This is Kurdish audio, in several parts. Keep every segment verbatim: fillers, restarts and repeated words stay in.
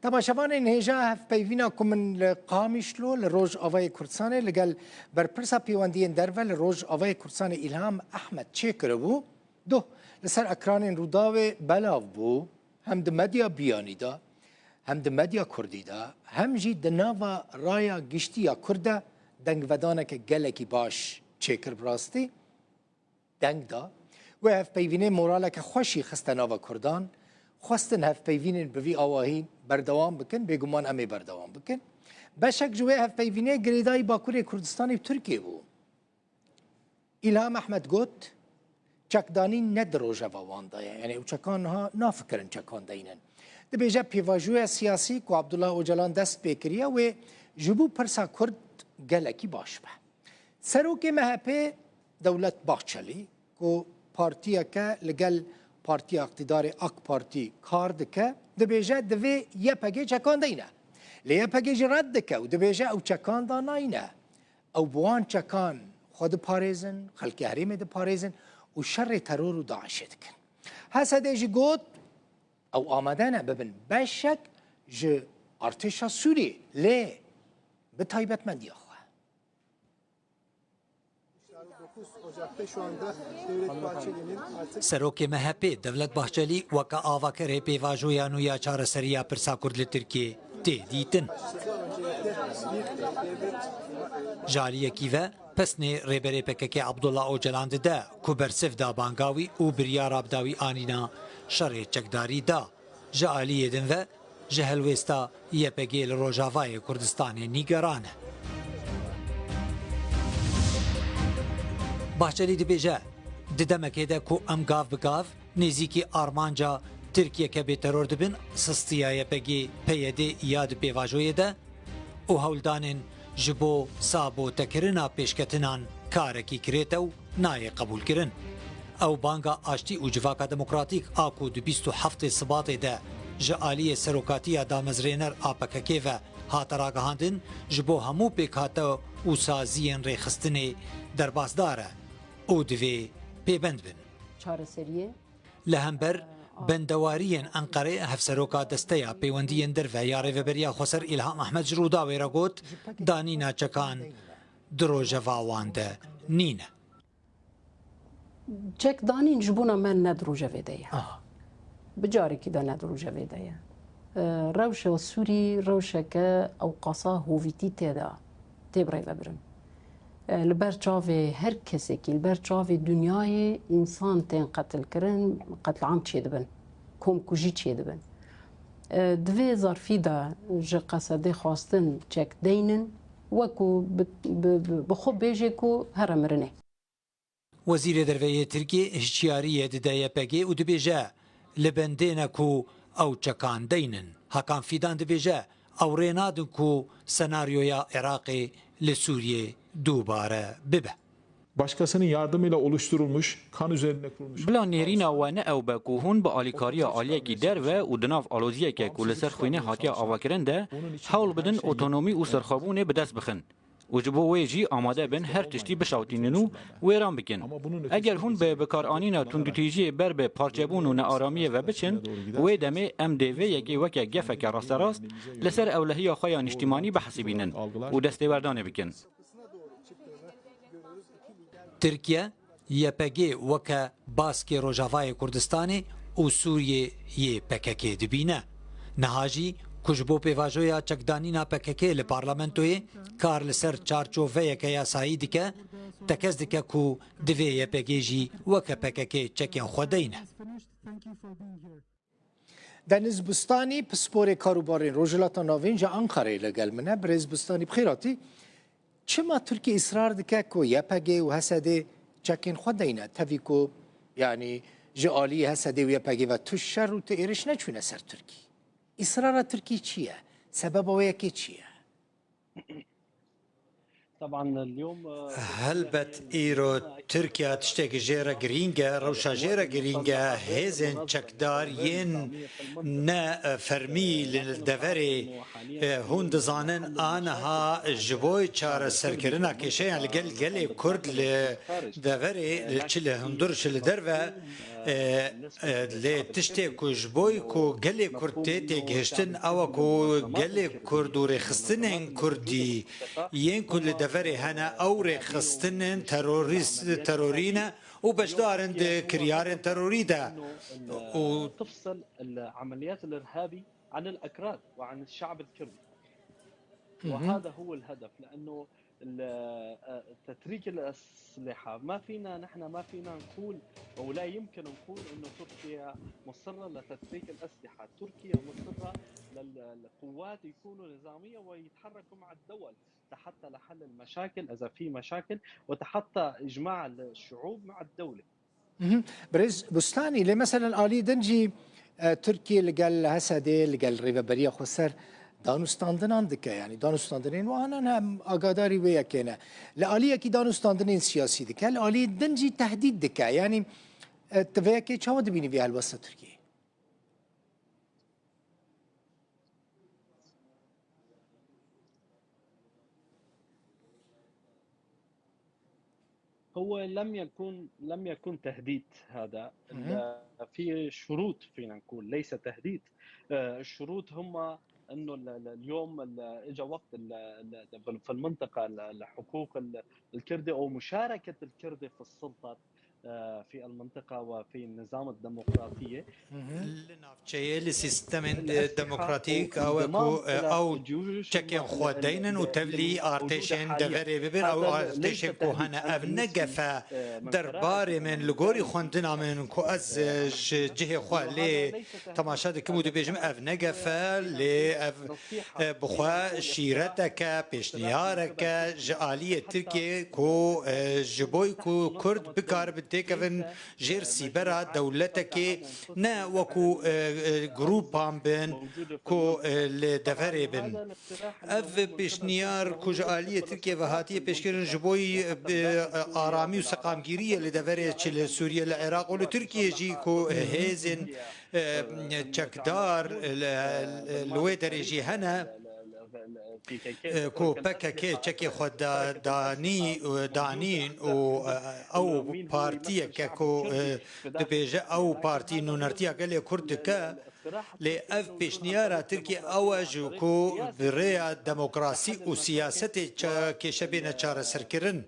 Temaşevanên hêja, hevpeyvîna ku min li Qamişlo li Rojavayê Kurdistanê li gel berpirsa pêwendiyên derve li Rojavayê Kurdistanê Îlham Ehmed çêkiribû, doh li ser ekranên Rûdawê belav bû, hem di medya biyanî de, hem di medya kurdî de, hem jî di nava raya giştî ya kurd de dengvedaneke gelekî baş çêkir bi rastî. Deng da. Wê hevpeyvînê moraleke xweş jî xiste nava kurdan. Xwestin hevpeyvînên bi vî awahî berdewam bikin, bêguman em ê berdewam bikin. Beşek ji wê hevpeyvînê girêdayî Bakurê Kurdistanê û Tirkiyê bû. Îlham Ehmed got, çekdanîn ne di rojeva wan de ye. Yanî ew çekan niha nafikirin çekan deynin. Dibêje pêvajoya siyasî ku Abdullah Ocalan dest pê kiriye wê ji bo pirsa Kurd gelekî baş be. Serokê M H P Dewlet Bahçelî ku partiyeke li gel partiya îqtîdarê AK Partî kar dike, dibêje divê Y P G çekan deyne. Lê Y P G jî red dike û dibêje ew çekan danayne. Ew bi wan çekan xwe diparêzin, xelkê herêmê diparêzin û şerê teror û DAIŞê dikin. H S D jî got, ew amade ne bibin beşek ji artêşa Sûriyê, lê bi taybetmendiya xwe. Serokê M H P Devlet Bahçelî weke avakerê pêvajoya nû ya çareseriya pirsa Kurd li Tirkiyê tê dîtin. Ji aliyekî ve pesnê Rêberê P K K Abdullah Ocalan dide ku bersiv da banga wî û biryara bi dawî anîna şerê çekdarî da. Ji aliyê din ve ji helwêsta Y P G li Rojavayê Kurdistanê nîgeran e. Bahçelî dibêje, di demekê de ku em gav bi gav nêzîkî armanca Tirkiyeke bêteror dibin, sistiya Y P G P Y D ya di pêvajoyê de û hewldanên ji bo sabottekirina pêşketinan karekî kirête û nayê qebûlkirin. Ew banga aştî û civaka demokratîk a ku di bîst û heftê Sibatê de ji aliyê serokatiya damezrêner a P K K ve hate ragihandin, ji bo hemû pêkhate û saziyên rêxistinê derbasdar e û divê pêbend bin. Çareseriyê Li hember bendewariyên Enqerê, hevseroka Desteya Pêwendiyên Derve ya Rêveberiya Xweser Îlham Ehmed ji Rûdawê re got, danîna çekan di rojeva wan de nîne. Çekdanîn ji bona me ne di rojevê de ye. Bi carekî de ne di rojevê de ye. Rewşa Sûrî rewşeke ewqasa hovîtî tê de tê birêvebirin. Li ber çavê her kesekî, li ber çavê dinyayê însan tên qetilkirin, qetliam çêdibin, komkujî çêdibin. Divê zarfî de ji Qesedê xwestin çek deynin, wekû bi xwe bêjê ku here mirinê. Wezîrê Derve yê Tirkiyê hişyariyê dide Y P G û dibêje, li bendê ne ku ew çekan deynin. Hakan Fîdan dibêje, ew rê nadin ku senaryoya Iraqê li Sûriyê dubare bibe. Başkasının yardımıyla oluşturulmuş, kan üzerinde kurulmuş. Bila nêrîna we ne ew be ku hûn bi alîkariya aliyekî derve û di nav aloziyeke ku li ser xwînê hatiye avakirin de hewl bidin otonomî û serxwebûnê bi dest bixin. Û ji bo wê jî amade bin her tiştî bişawitînin û wêran bikin. Eger hûn bi bikaranîna tundûtîjiyê ber bi parçebûn û nearamiyê ve biçin, wê demê em dê vê yekê weke gefeke rasterast li ser ewlehiya xwe ya niştîmanî bihesibînin û destêwerdanê bikin. Tirkiye Y P G weke baskê Rojavayê Kurdistanê û Sûriyê yê P K K dibîne. Niha jî ku ji bo pêvajoya çekdanîna P K K li parlamentoyê kar li ser çarçoveyeke yasayî dike, tekez dike ku divê Y P G jî weke P K K çekên xwe deyne. Deniz Bustanî, pisporê karûbarên Rojhilata Navîn ji Anqareyê li gel min e. Birêz Bustanî, bi xêr hatî. Çima Tirkî îsrar dike ku Y P G û H S D çekên xwe deyne, tevî ku, yanî, ji aliyê H S D û Y P G ve tu şer û tu êrîş neçûne ser Tirkî? Îsrara Tirkî çi ye? Sebeba wê yekê çi ye? Helbet îro Tirkiya tiştekî jê re girîng e, rewşa jê re girîng e, hêzên çekdar yên ne fermî li deverê, hûn dizanin aniha ji bo çareserkirina kêşeyan li gel gelê Kurd li deverê, çi li hundir çi li derve, E, e, lê tiştê ku ji bo ku gelê Kurd tê têgihiştin, ew e ku gelê Kurd û rêxistinên Kurdî yên ku li deverê hene, ew rêxistinên terorîst, terorî ne û beşdar in di kiryarên terorî de. Û تفصل العمليات الإرهابي عن الأكراد وعن الشعب الكردي. وهذا هو الهدف، لأنه ال-، آه، تتريك الأسلحة، ما فينا، نحن ما فينا نقول، أو لا يمكن نقول إنه تركيا مصرة لتتريك الأسلحة. تركيا مصرة لل-، للقوات يكونوا نظامية ويتحركوا مع الدول لحتى لحل المشاكل، إذا في مشاكل، وتحتى إجماع الشعوب مع الدولة. Mhm. Birêz Bustanî, lê meselen alî din jî, e, Tirkiye li gel H S D, li gel Rêveberiya Xweser danûstandinan dike. Yanî danûstandinên wan hem agadarî wê yekê ne. Li aliyekî danûstandinên siyasî dike, li alî din jî tehdît dike. Yanî, e, tu vê yekê çawa dibînî vê helwesta Tirkiyeyê? هو لم يكن، لم يكن تهديد هذا. مهم. ال-، في شروط، فينا نقول، ليس تهديد. آه، الشروط هم إنه ال-، ال-، اليوم ال-، إجا وقت ال-، ال-، بال-، في المنطقة ال-، الحقوق ال-، الكردي أو مشاركة الكردي في السلطة، آه، في المنطقة وفي النظام الديمقراطية. Li nav çeyê li sîstemên, e, demokratîk, ew e ku, e, ew çekên xwe deynin û tevlî artêşên deverê bibin, ew artêşên ku hene. Ev ne gef e derbarê min, li gorî xwendina min ku ez, e, ji cihê xwe lê temaşe dikim û dibêjim, ev ne gef e, lê ev, e, bi xwe şîreteke, pêşniyareke ji aliyê Tirkiyê ku, e, ji bo ku Kurd bikaribin têkevin jêr sîbera dewletekê, ne wekû, e, e, grûpan bin ku, e, li deverê bin. Ev pêşniyar ku ji aliyê Tirkiye ve hatiye pêşkirin ji bo, e, aramî û seqamgîriyê li deverê çi li Sûriye, li Iraq û li Tirkiye jî ku hêzên, e, çekdar li, li wê derê jî hene. E, ku P K K çekê xwe da-, danî, e, danîn û, e, ew partiyeke ku, e, dibêje ew partî nûnertiya gelê Kurd dike, lê ev pêşniyara Tirkiyê ew e ji ku bi rêya demokrasî û siyasetê ça-, kêşe bêne çareserkirin.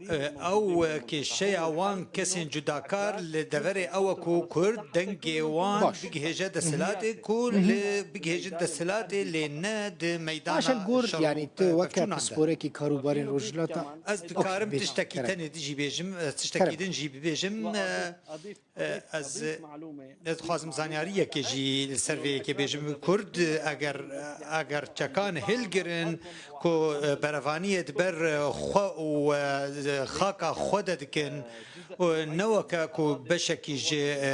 E, ew, e, kêşeya wan kesên cudakar li deverê ew e ku Kurd dengê wan bigihêje desthilatê, ku li bigihêjin desthilatê lê ne di meydana şer û, e, pevçûnan de. Baş e, Gur, yanî tu weke pisporekî karûbarên Rojhilata. Ez dikarim tiştekî tenê din jî bêjim, e, tiştekî din jî bibêjim, e, E, ez, ez dixwazim zanyariyekê jî li ser vê yekê bêjim. Kurd, eger, eger çekan hilgirin ku, e, berevaniyê di ber, e, xwe û, e, xaka xwe de dikin, û ne weke ku beşekî ji, e,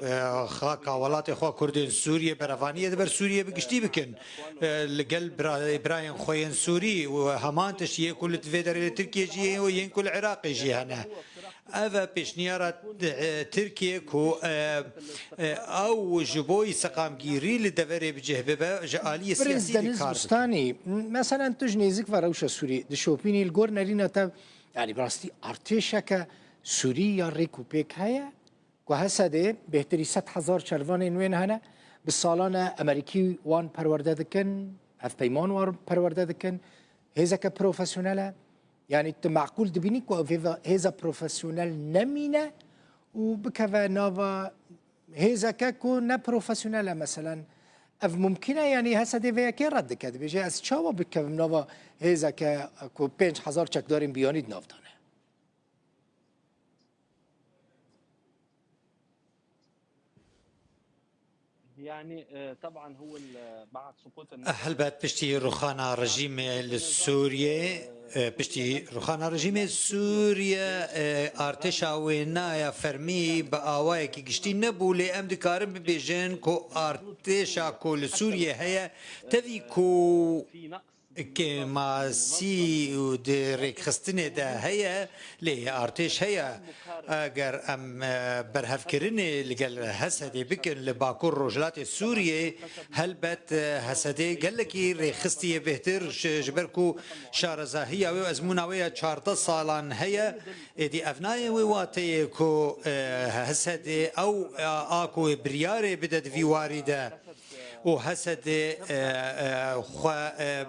e, xaka welatê xwe Kurdên Sûriyê berevaniyê di ber Sûriyê bi giştî bikin, e, li gel bira-, birayên xwe yên Sûrî û heman tişt yê ku li vê derê li Tirkiyê jî heye û yên ku li Iraqê jî hene. Ev e pêşniyara, e, Tirkiyê ku, e, e, ew ji bo seqamgîrî li deverê bi cih bibe, ji aliyê siyasî de kar bike. Birêz Deniz Bustanî, m-, meselen tu ji nêzik ve rewşa Sûrî dişopînî, li gor nerîna te, yanî bi rastî artêşeke Sûrî ya rêk û pêk heye ku H S D bêhtirî sed hezar çervanên wên hene, bi salan e Amerîkî wan perwerde dikin, hevpeyman wan perwerde dikin, hêzeke profesyonel e. Yanî tu meqûl dibînî ku ev hêva-, hêza profesyonel nemîne û bikeve nava hêzeke ku ne profesyonel e, meselen. Ev mumkîn e, yanî H S D vê yekê red dike, dibêje, ez çawa bikevim nava hêzeke ku pênc hezar çekdarên biyanî di nav de ne? يعني، آه، طبعًا هو ال-، بعد سقوط النظام. Helbet piştî ruxana rejîmê li Sûriyê, e, piştî ruxana rejîmê Sûriye, e, artêşa wêna ya fermî bi awayekî giştî nebû, lê em dikarin bibêjin ku artêşa ku li Sûriyê heye, tevî ku في نقص Kêmasî û di rêkxistinê de heye, lê artêş heye. Eger em, e, berhevkirinê li gel Hesedê bikin li Bakur Rojhilatê Sûriyê, helbet, e, Hesedê gelekî rêxistiye bêhtir, ji, ji ber ku şarezahiya wê û ezmûna wê ya çardeh salan heye, êdî ev nayê wê wateyê ku, e, Hesedê ew, e, a ku wê biryarê bide di vî warî de. û Hesedê, e, e, xwe, e,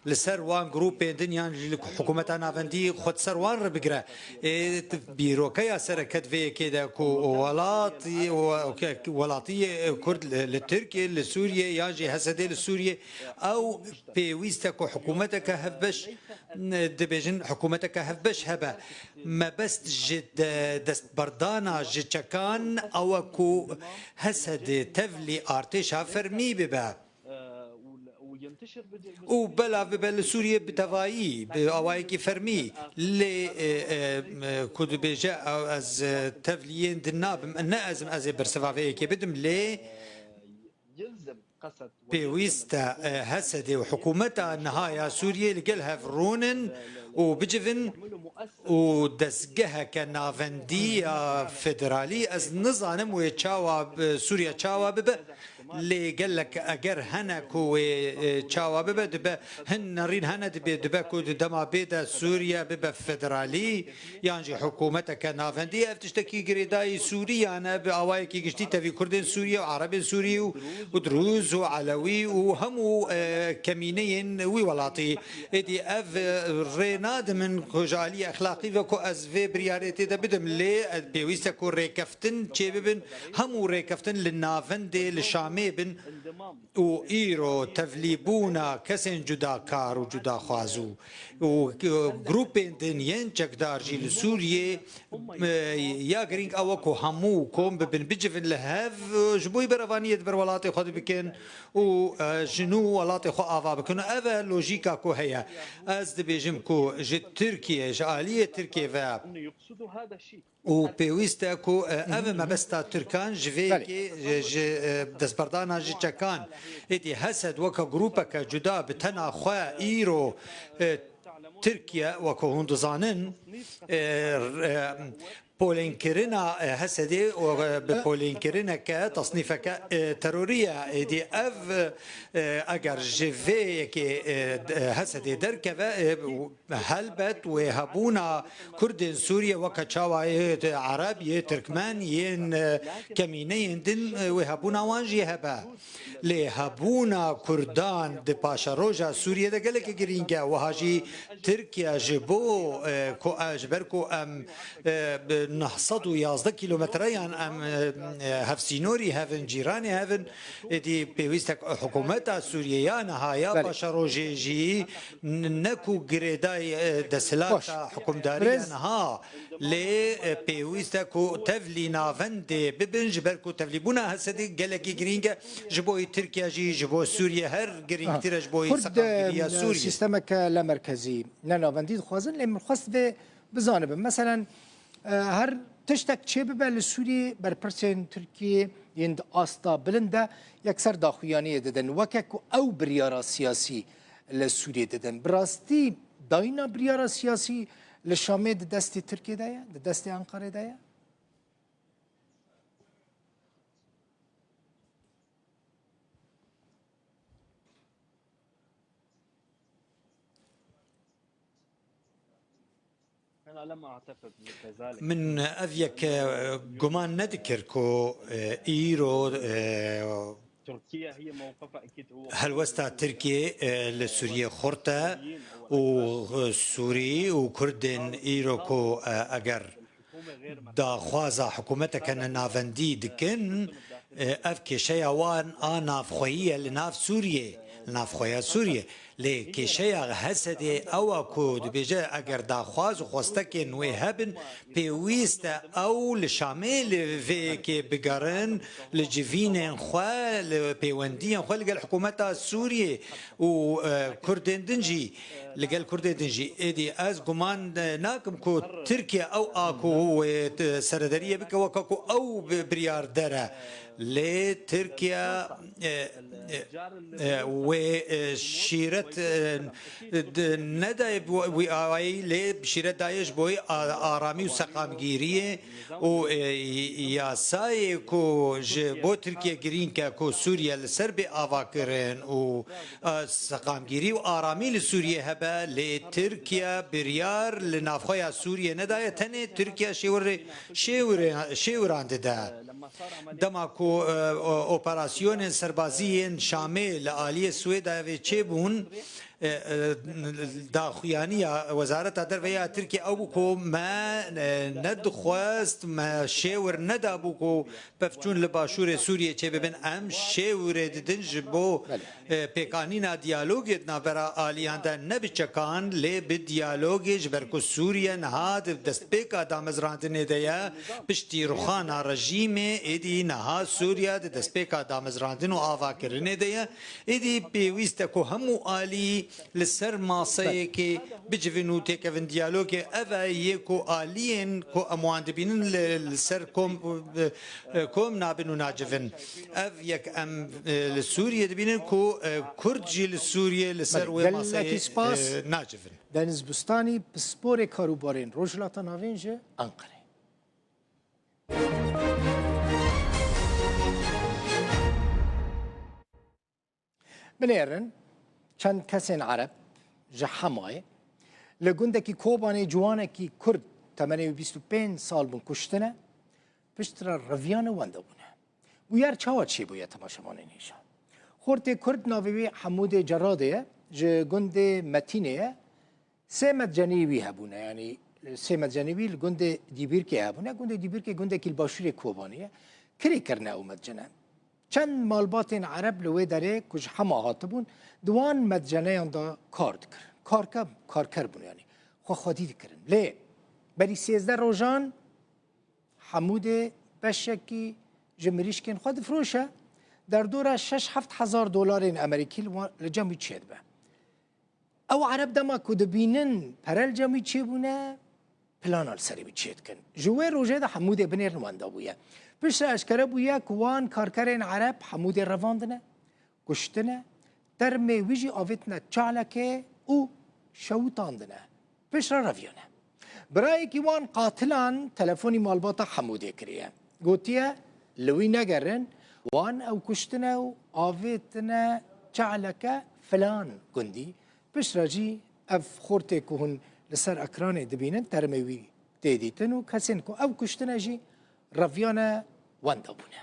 li ser wan grûpên din yan jî li hikûmeta navendî xwe di ser wan re bigire. Ê, t-, bîrokeya sereke di vê yekê de ku welatî, we-, ke-, welatiyê Kurd li, li Tirkiyê, li Sûriyê yan jî Hesedê li Sûriyê, ew pêwîst e ku hikûmeteke hevbeş, dibêjin hikûmeteke hevbeş hebe. Mebest ji de-, destberdana ji çekan ew e ku Hesedê tevlî artêşa fermî bibe. Û belav bibe li Sûriyê bi tevayî, bi awayekî fermî. Lê, e, e, e, ku dibêje, ew ez, e, tevliyên din nabim, ne ez im, ez ê bersiva vê yekê bidim, lê pêwîst e, e, Hesedê û hikûmeta niha ya Sûriyê li gel hev rûnin û bicivin û dezgeheke navendî ya federalî, ez nizanim wê çawa, e, Sûriye çawa bibe, lê gelek eger hene ku wê, e, çawa bibe, dibe hin nerîn hene, dibe, dibe ku di dema bê de Sûriye bibe federalî, yan jî hikûmeteke navendî, ev tiştekî girêdayî Sûriyan e, bi awayekî giştî tevî Kurdên Sûriyê û Erebên Sûrî û, û Drûz û Elewî û hemû, e, kemîneyên wî welatî. Êdî ev, e, rê nadimin ku ji alî exlaqî ve ku ez vê biryarê tê de bidim, lê, e, pêwîst e ku rêkeftin çêbibin, hemû rêkeftin li navendê, li Şamê bin. û îro tevlîbûna kesên cudakar û cudaxwaz û, û, e, grûpên din yên çekdar jî li Sûriyê, e, ya girîng ew e ku hemû kom bibin, bicivin li hev, e, ji bo wî berevaniyê di ber welatê xwe de bikin û, e, ji nû welatê xwe ava bikin. Û ev e lojîka ku heye. Ez dibêjim ku ji Tirkiye, ji aliyê Tirkiye ve û pêwîst e ku, e, ev e mebesta Tirkan ji vê Belê. yekê, e, ji, e, destberdana ji çekan. Êdî Hesed weke grûpeke cuda bi tena xwe îro, e, Tirkiye, weke hûn dizanin, e, e, polênkirina, e, Hesedê û, e, bi polênkirineke, tasnîfeke, e, terorî ye. Êdî ev, e, eger ji vê yekê, e, d-, e, Hesedê derkeve, e, Helbet wê hebûna Kurdên Sûriyê weke çawa yê Ereb, yê Tirkmen, yên, e, kemîneyên din, e, wê hebûna wan jî hebe. Lê hebûna Kurdan di paşeroja Sûriyê de gelekî girîng e. Wiha jî Tirkiye ji bo, e, ku, e, ji ber ku em, e, bi neh sed û yazdeh kîlometreyan em, e, e, hevsînorî hevin, cîranê hevin, êdî pêwîst e hikûmeta Sûriyê ya niha ya Belê. paşerojê jî N-, ne ku girêdayî, e, desthilata Baş. hukimdarî ye Birêz- niha, lê, e, pêwîst e ku tevlî navendê bibin, ji ber ku tevlîbûna Hesedê gelekî girîng e, ji bo Tirkiye jî, ji bo Sûriye her girîngtir e, ji bo Kurd, seqamgiriya e, Sûriye. Sîstemeke lemerkezî, ne navendî dixwazin, lê min xwest vê bizanibin. Meselen, e, her tiştek çêbibe li Sûriyê, berpirsên Tirkiyê yên di asta bilind de yekser daxuyaniyê didin. Weke ku ew biryara siyasî li Sûriyê didin. Bi rastî dayîna biryara siyasî li Şamê di destê Tirkiyê de ye, di destê Enqerê de ye? Min ev yek, e, guman nedikir ku, e, îro, e, helwesta Tirkiyê, e, li Sûriyê xurt e û, e, Sûrî û Kurdên îro ku, e, eger daxwaza hikûmeteke nenavendî dikin, e, ev kêşeya wan a navxweyî ye li nav Sûriyê, li navxweya Sûriyê. Lê kêşeya Hesedê ew e ku dibêje, eger daxwaz û xwestekên wê hebin, pêwîst e ew li Şamê li vê yekê bigerin, li civînên xwe, li pêwendiyên xwe li gel hikûmeta Sûriyê û, e, Kurdên din jî, li gel Kurdên din jî. Êdî ez guman, e, nakim ku Tirkiye ew a ku wê, e, serederiyê bike, weke ku ew bi-, biryarder e. Lê Tirkiye, e, e, e, wê, e, şîret e, di-, nedaye bi wî awayî lê bişîret daye ji bo a-, aramî û seqamgîriyê û, e, yasayê ku ji bo Tirkiye girîng e ku Sûriye li ser bê avakirin û, e, seqamgîrî û aramî li Sûriye hebe, lê Tirkiye biryar li navxweya Sûriye nedaye, tenê Tirkiye şêwirê-, şêwirê-, şêwiran dide. Dema ku, e, o-, operasyonên serbazî yên Şamê li aliyê Swêdayê çêbûn, e, e, daxuyaniya Wezareta Derve ya Tirkiye ew bû ku me, e, nedixwest, me şêwir nedabû ku pevçûn li başûrê Sûriyê çêbibin. Em şêwirê didin ji bo, Belê. e, pêkanîna diyalogê di navbera aliyan de, ne bi çekan, lê bi diyalogê, ji ber ku Sûriye niha di destpêka damezrandinê de ye, piştî ruxana rejîmê, êdî niha Sûriye di destpêka damezrandin û avakirinê de ye. Êdî pêwîst e ku hemû alî li ser maseyekê bicivin û têkevin diyalogê. Ev e yê ku aliyên ku em wan dibînin li, li ser kom, e, kom nabin û nacivin. Ev yek em, e, li Sûriyê dibînin ku, e, Kurd jî li Sûriyê li ser Belê, wê gelekî maseyê, spas. e, nacivin. Deniz Bustanî, pisporê karûbarên Rojhilata Navîn ji Anqerê. Binêrin, çend kesên Ereb ji Hemayê li gundekî Kobanê ciwanekî Kurd temenê wî bîst û pênc sal bûn kuştine, piştre reviyane wenda bûne. Bûyer çawa çêbûye temaşevanên hêja? Xortê Kurd navê wî Hemûdê Ceradê ye, ji gundê Metînê ye. Sê medcenî wî hebûne, yanî sê medcenî wî li gundê Dîbîrkê hebûne. Gundê Dîbîrkê gundekî li başûrê Kobanê ye. Kirî kirine ew medcene. Çend malbatên Ereb li wê derê ku ji Hema hatibûn, di wan medceneyan de kar dikirin. Karke-, karker bûn, yanî xwe xwedî dikirin. Lê berî sêzdeh rojan Hemûdê beşekî ji mirîşkên xwe difiroşe, derdora şeş heft hezar dolarên Amerîkî li wa-, li cem wî çêdibe. Ew Ereb dema ku dibînin pere li cem wî çêbûne, plana li serê wî çêdikin. Ji wê rojê de Hemûdê binêrin wenda bûye. Piştre eşkere bûye ku wan karkerên Ereb Hemûdê revandine, kuştine, termê wî jî avêtine çalekê û şewitandine. Piştre reviyane. Birayekî wan qatilan telefonî malbata Hemûdê kiriye. Gotiye, li wî negerin, wan ew kuştine û avêtine çaleke filan gundî. Piştre jî ev xortê ku hûn li ser ekranê dibînin, termê wî tê dîtin û kesên ku ew kuştine jî reviyane wenda bûne.